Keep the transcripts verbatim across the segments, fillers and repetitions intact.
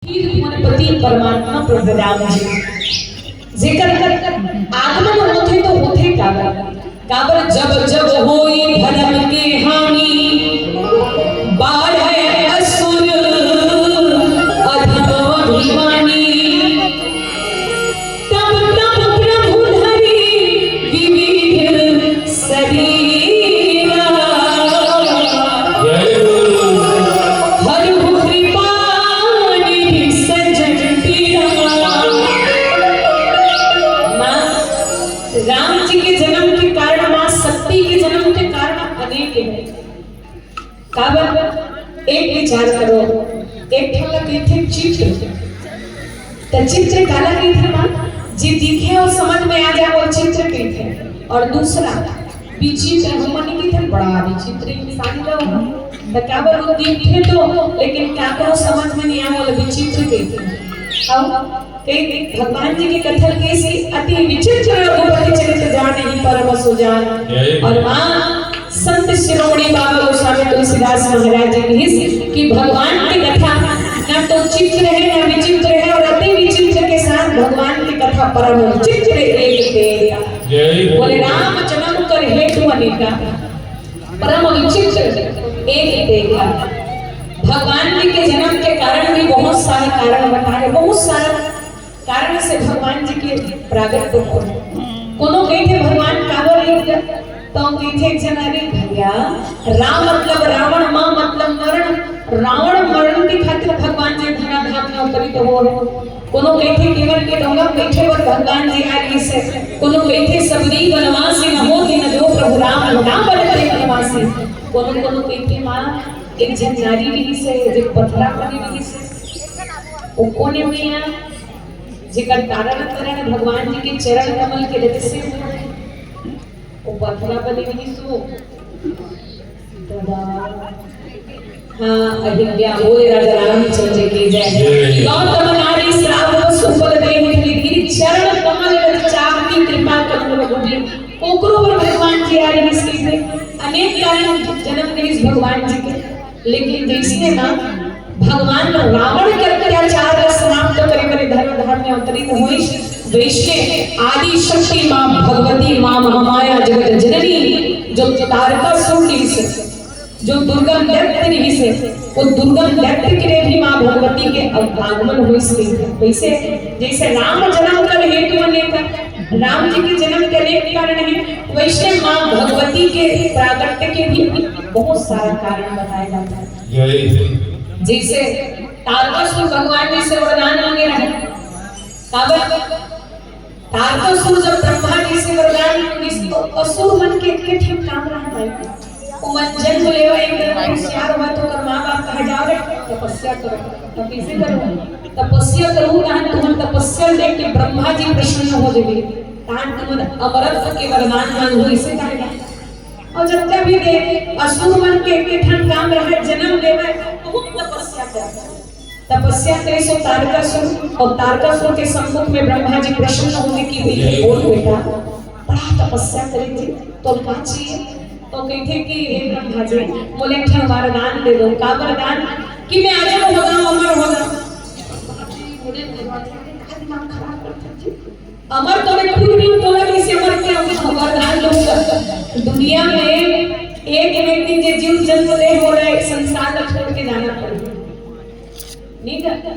पति परमात्मा प्रभु राम जी, जेकर आगमन होथे तो होथे काबर, काबर जब जब होई धर्म के हानि, बाढ़े असुर अधम अभिमानी। तब तब प्रभु धरी विविध शरीरा। हरहु कृपा निधि सज्जन पीरा। माँ, राम जी के जन्म के कारण, माँ शक्ति के जन्म के कारण अनेक है। काबर? एक विचार करो, एक ठन ला कहिथे चित्र। त चित्र काला कहिथे माँ? जे दिखे अउ समझ में आ जाए, वो चित्र कहिथे। अउ दूसरा विचित्र, हमन नइ कहिथे बड़ा विचित्र इंसान ला हो। त काबर वो दिखथे तो, लेकिन काकरो समझ में नइ आए, वो विचित्र कहिथे। अउ कई भगवान जी के कथा कइसे, अति विचित्र रघुपति चरित जानहि परम सुजान। यही। अउ माँ संत शिरोमणि बाबा गोस्वामी तुलसीदास महाराज जी कहिस कि भगवान के कथा ना तो चित्र है, ना विचित्र है, अउ अति विचित्र के साथ भगवान के कथा परम विचित्र एक देखा। यही। बोले राम जन्म कर हेतु अनेका, परम विचित्र एक देखा। भगवान जी के जन्म के कारण भी बहुत सारे कारण बताए, बहुत सारा कारण से भगवान जी के प्रागट्य होय। कोनो कहिथे भगवान काबर अइस, त कहिथे एक झन, "अरे भैया, रा मतलब रावण, म मतलब मरण, रावण मरण के खातिर भगवान जी धराधाम में अवतरित होय।" कोनो कहिथे केवल के डोंगा बइठे बर भगवान जी आए रहिस हे, कोनो कहिथे सबरी बनवासी न होत न जो प्रभु राम ना बनते बनवासी, कोनो कोनो कहिथे माँ एक झन नारी रहिस हे, जे पथरा बने रहिस हे, वो कोन ए मैया? जेकर कारण कारण भगवान जी के चरण कमल के रज से वो पथरा बने रहिस हो। दादा। हाँ, अहिल्या, बोले राजा रामचंद्र की जय। जय। गौतम नारी श्राप बस उपल देहि धरि गिरि चरण कमल रज चापि कृपा कमल रघुबीर। ओकरो पर भगवान जी आए रहिस कहिथे, अनेक कारण जन्म रहिस भगवान जी के। लेकिन जइसने ना भगवान रावण के अत्याचार ला समाप्त करे बर धर्म धाम में अवतरित होइस, वइसने आदि शक्ति माँ भगवती, माँ महामाया जगत जननी, जो तारकासुर रहिस, जो दुर्गम दैत्य रहिस, वो दुर्गम दैत्य के लिए भी माँ भगवती के अव-, आगमन होइस। वइसे जइसे राम जन्म कर हेतु अनेक, राम जी के जन्म के अनेक कारण हे, वइसे माँ भगवती के प्रागट्य के भी बहुत सारा कारण बताए जाथे। जय। जइसे तारकासुर भगवान जी से वरदान मांगे रहे। काबर? तारकासुर जब ब्रह्मा जी से वरदान मांगिस, तो असुर मन के एके ठन काम रहे भाई। ओमन जन्म लेवा एक तरफ होशियार होवय, तो ओकर माँ बाप कहे, "जाओ रे, तपस्या करो।" तो कइसे करो? "तपस्या करो, तहान तुमन तपस्या लेके ब्रह्मा जी प्रसन्न हो जाबे, तहान तुमन अमरत्व के वरदान मांगो," इसे कहे। अउ जतका भी दे, असुर मन के एके ठन काम रहे, जन्म लेवे, बहुत तपस्या करे। तपस्या करे सो तारकासुर, अउ तारकासुर के सम्मुख में ब्रह्मा जी प्रसन्न होके कि, "बेटा, बोल बेटा, बड़ा तपस्या करे जी, तो का चाहिए?" तो कहिथे कि, "हे ब्रह्मा जी, मोला एक ठन वरदान दे दो।" "का वरदान?" "कि मैं अजर हो जाऊं, अमर हो जाऊं।" बोले, "भगवान जी, का दिमाग खराब करते जी?" अमर तो मैं खुद भी हूँ, तोला कइसे अमर के वरदान दूंगा? दुनिया में एक व्यक्ति जे जीव जन्म ले हो रहे, संसार ला छोड़ के जाना पड़े। नहीं ना?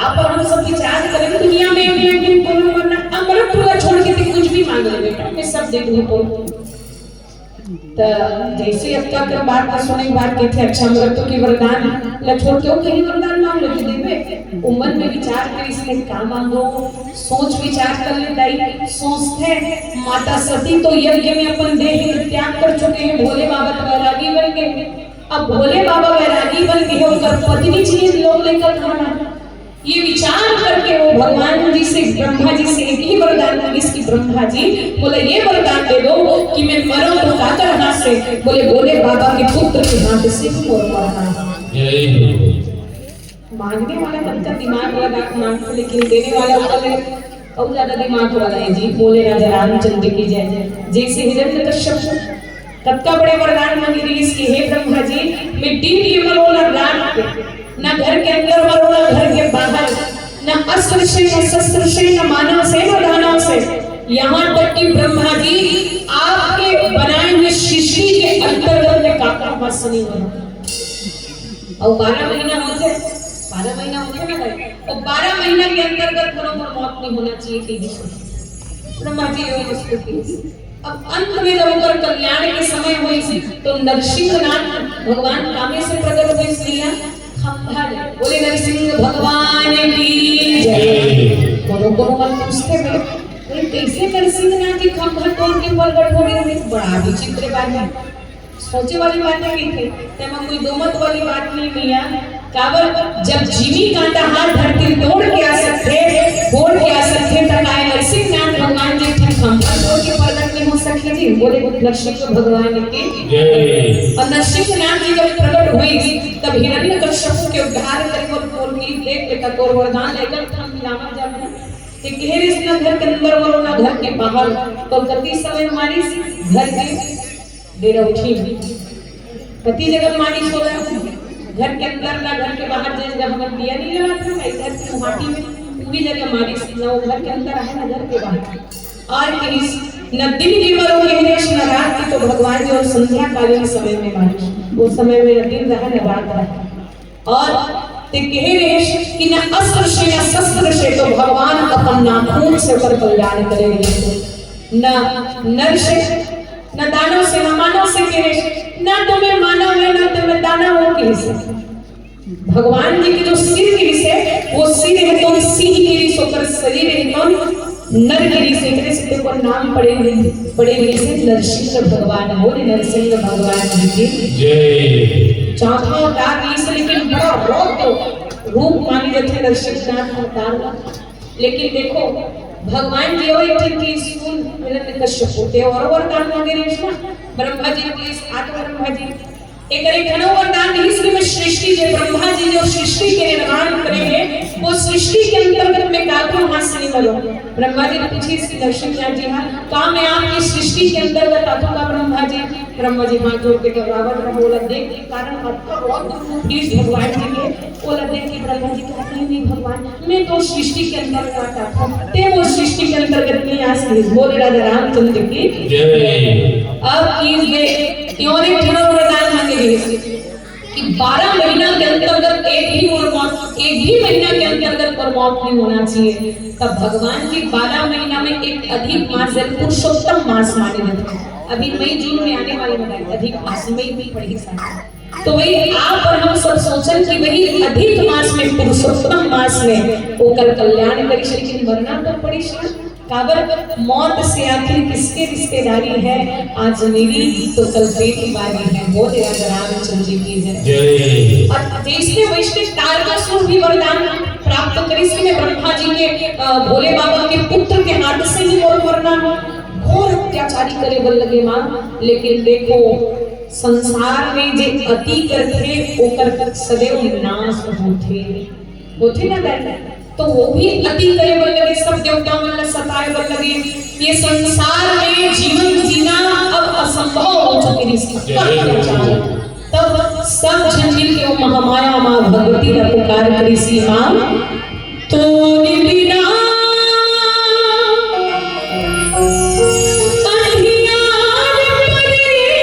आप और हम सब विचार करें, दुनिया में एक व्यक्ति कोनो मरना, अमरत्व ला छोड़ के तैं कुछ भी मांग ले बेटा, मैं सब दे दूँ तो। त जइसे अतका कर बात ला सुने के बाद कहिथे, "अच्छा, अमरत्व के वरदान ला छोड़ के अउ कहीं वरदान मांग लो तो देबे।" वो मन में विचार करिस, "मैं का मांगो?" सोच विचार कर ले दाई, सोचथे, माता सती तो यज्ञ में अपन देह के त्याग कर चुके हैं, भोले बाबा तो वैरागी बन गए। अब भोले बाबा वैरागी बन गए, ओकर पत्नी जी लोग लेकर खाना ये विचार करके वो भगवान जी से, ब्रह्मा जी से एक ही वरदान मांगिस कि ब्रह्मा जी, मोला ये वरदान दे दो कि मैं मरूं तो काकर हाथ से, बोले भोले बाबा के पुत्र के हाथ से मोर मरना। यही। मांगने वाला कतका दिमाग लगा के मांगथे, लेकिन देने वाला ऊपर में बहुत ज्यादा दिमाग वाला है जी। बोले राजा रामचंद्र की जय। जैसे हिरण्यकश्यप कतका बड़े वरदान मांगे रहिस कि हे ब्रह्मा जी, मैं दिन के मरो ना रात के, ना घर के अंदर मरो ना घर के बाहर, अस्त्र से, न शस्त्र से, न मानव से, न दानव से, यहाँ तक कि ब्रह्मा जी आपके बनाए हुए सृष्टि के अंतर्गत में काका मस नहीं होना। और बारह महीना होते, बारह महीना होते ना भाई, और बारह महीना के अंतर्गत कोनो मोर मौत नहीं होना चाहिए, तेजी से। ब्रह्मा जी ये स्तुति। अब अंत में जब ओकर कल्याण के समय होइस, तो नरसिंहनाथ भगवान कामे से प्रकट होइस भैया, खंभा ले। बोले नरसिंह भगवान की जय। कोनो कोनो मन पूछते हैं, "भाई, कैसे नरसिंहनाथ जी खंभा तोड़ के प्रकट हो गए?" बड़ा विचित्र बात है, सोचे वाली बात है कि थे, तेमा कोई दो मत वाली बात नहीं भैया। काबर, जब जीवी कांटा हाथ धरती तोड़ के आ सकथे, फोड़ के आ सकथे, त काय नरसिंहनाथ भगवान जी ठन खंभा तोड़ के प्रकट नहीं हो सकथे जी? बोले नरसिंह भगवान की जय। और नरसिंहनाथ जी जब प्रकट हुए, तब हिरण्यकश्यप के उद्धार करे बर बोल के, "देख बेटा, तोर वरदान लेकर हम मिलावत जाबे।" ते कहे रिस ना घर के अंदर बोलो ना घर के बाहर, तो कति समय मारिस घर के बेरौठी में। कति जगह मारिस होला, घर के अंदर ना घर के बाहर, जे जगह हमन दिया नहीं लगात ना, घर के मुहाटी में, पूरी जगह मारिस ना, वो घर के अंदर आहे ना घर के बाहर। और कहिस, "न दिन के मरो कह रिस, न रात के।" तो भगवान जी और संध्याकालीन समय में मारिस, वो समय में न दिन रहा न रात रहा। और ते कहे रहे कि न अस्त्र से, न शस्त्र से, तो भगवान अपन नाखून से ओकर कल्याण करे रहे। न नर से, न दानव से, न मानव से कहे रहे, ना तो मैं मानव है, ना तो मैं दानव हूँ, कहे से। भगवान जी के जो सिर के रिस है, वो सिर है तो सिंह के रिस, ओकर शरीर है तो नर के रिस, एकरे से ओकर नाम पड़े, पड़े रिस है नरसिंह भगवान। बोले नरसिंह भगवान जी की जय। चौथा अवतार रिस, लेकिन बड़ा रौद्र रूप माने जाथे नरसिंहनाथ अवतार ला। लेकिन देखो, भगवान जी वो एक ठन की सुन हिरण्यकश्यप होते और वरदान मांगे रिस ना, ब्रह्मा जी के आत्म ब्रह्मा जी एकर एक ठन वरदान रिहिस कि मैं सृष्टि, जो ब्रह्मा जी जो सृष्टि के निर्माण करे हे, वो सृष्टि के अंतर्गत में काकरो हाथ से नहीं मरो। ब्रह्मा जी ने पूछिस कि नरसिंहनाथ जी, हाँ, का मैं आपकी सृष्टि के अंतर्गत आथों का ब्रह्मा जी? ब्रह्मा जी हाथ जोड़ के घबरावत रहे, बोला, देख के कारण आपका बहुत दुख भगवान जी के, बोला, देख के ब्रह्मा जी कहा, नहीं, नहीं भगवान, मैं तो सृष्टि के अंतर्गत आता हूँ, ते वो सृष्टि के अंतर्गत नहीं आ सकते। बोले राजा रामचंद्र की जय। अब इस दे क्यों नहीं ठहरा वरदान मांगे गए कि बारह महीना के अंतर्गत एक भी और मौत, एक भी महीना के अंतर्गत और मौत नहीं होना चाहिए। तब भगवान जी बारह महीना में एक अधिक मास, जब पुरुषोत्तम मास माने जाते हैं, अभी मई जून में आने वाले में अधिक मास, मई भी पड़ी साथ। तो वही आप और हम सब सोचन कि वही अधिक मास में, पुरुषोत्तम मास में ओकर कल्याण करिस, लेकिन मरना तो पड़िस ना। काबर मौत से आखिर किसके रिश्तेदारी है, आज मेरी तो कल तेरी बारी है। बोले राजा रामचंद्र जी की जय। जय। और जैसे वैसे तारकासुर भी वरदान प्राप्त करिस कि मैं ब्रह्मा जी के, अ, भोले बाबा के पुत्र के हाथ से ही मोर मरना हो, घोर अत्याचारी करे बर लगे माँ। लेकिन देखो, संसार में जे अति करथे ओकर सदैव नाश होथे, होथे ना दाई? तो वो भी अति करे बर लगे, सब देवता मन ला सताए बर लगे। ये संसार में जीवन जीना अब असंभव हो चुके रिस। जय। अत्याचार। तब सब झन मिल के वो महामाया माँ भगवती ला पुकार करिस, माँ, तोरे बिना अंधियार पड़े हे।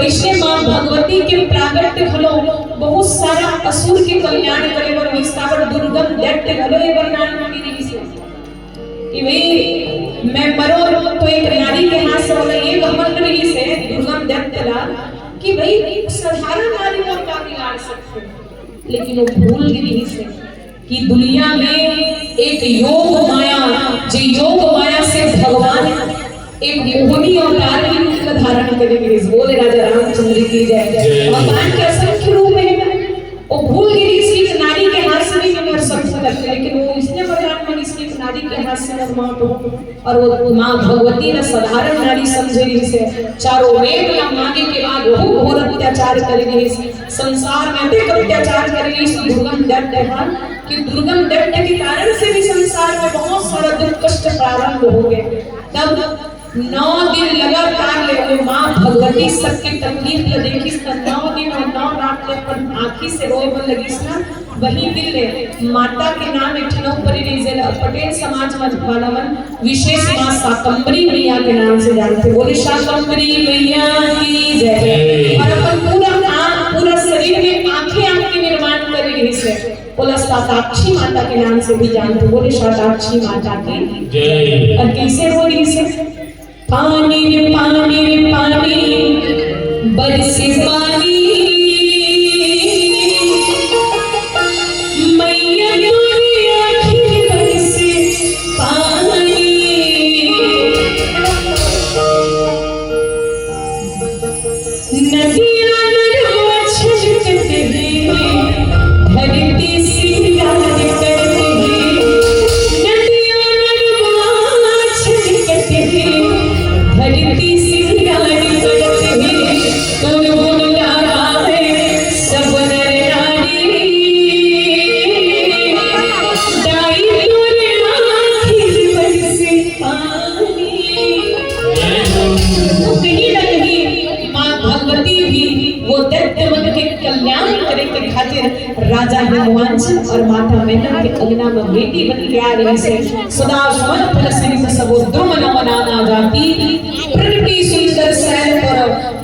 अइसने माँ भगवती के प्रागट्य घलो बहुत सारा असुर के कल्याण करे बर होइस, काबर दुर्गम दैत्य घलो ये वरदान मांगे रिहिस हे कि भाई मैं मरों तो एक नारी के हाथ से, ओला ये घमंड रिहिस हे दुर्गम दैत्य ला कि भाई साधारण नारी मोर का बिगाड़ सकथे, लेकिन वो भूल गे रिहिस हे कि दुनिया में एक योग माया, जे योग माया से भगवान एक मोहनी अवतार के रूप में धारण करे गे रिहिस। बोले राजा रामचंद्र की जय। जय। भगवान के असंख्य रूप हे, वो भूल गे रिहिस कि एक नारी के हाथ से भी मैं मर सकथों करके, लेकिन वो अइसने वरदान मांगिस कि एक नारी के हाथ से मैं मर पाऊं। और वो माँ भगवती ला साधारण नारी समझे रिहिस हे। चारों वेद ला मांगे के बाद वो घोर अत्याचार करे रिहिस, संसार में अतेक अत्याचार करे रिहिस, दुर्गम दैत्य हे कि दुर्गम दैत्य के कारण से भी संसार में बहुत सारा दुख कष्ट प्रारंभ हो गे। तब नौ दिन लगातार ले वो माँ भगवती सबके तकलीफ ला देखिस, त नौ दिन और नौ रात ले अपन आँखी से रोए बर लगिस ना। वही दिन ले माता के नाम एक ठन अउ परे रिहिस हे, पटेल समाज मन वाला मन विशेष माँ शाकंभरी मैया के नाम से जानथे। बोले शाकंभरी मैया की जय। जय। और अपन पूरा आँख, पूरा शरीर में आँखें आँख के निर्माण करे रिहिस हे, ओला शताक्षी माता के नाम से भी जानथे। बोले शताक्षी माता की जय। और कइसे हो रिहिस हे? पानी रे पानी रे पानी, बरसे पानी, मैया तोरे आँखी बरसे पानी। नदिया नरवा छलकत हे, धरती सिंगार करत हे। नदिया नरवा छलकत हे, धरती सिंगार करत हे। तोर गुण गावे सब नर नारी, दाई तोरे आँखी बरसे पानी। तो कहीं ना कहीं माँ भगवती भी वो दैत्य मन के कल्याण करे के खातिर राजा हिमवांचल और माता मेनका के अंगना में बेटी बन के आ रही से। सदा सुमन फल सहित सबो द्रुम नमन नाना जाति, प्रकृति सुंदर सैल पर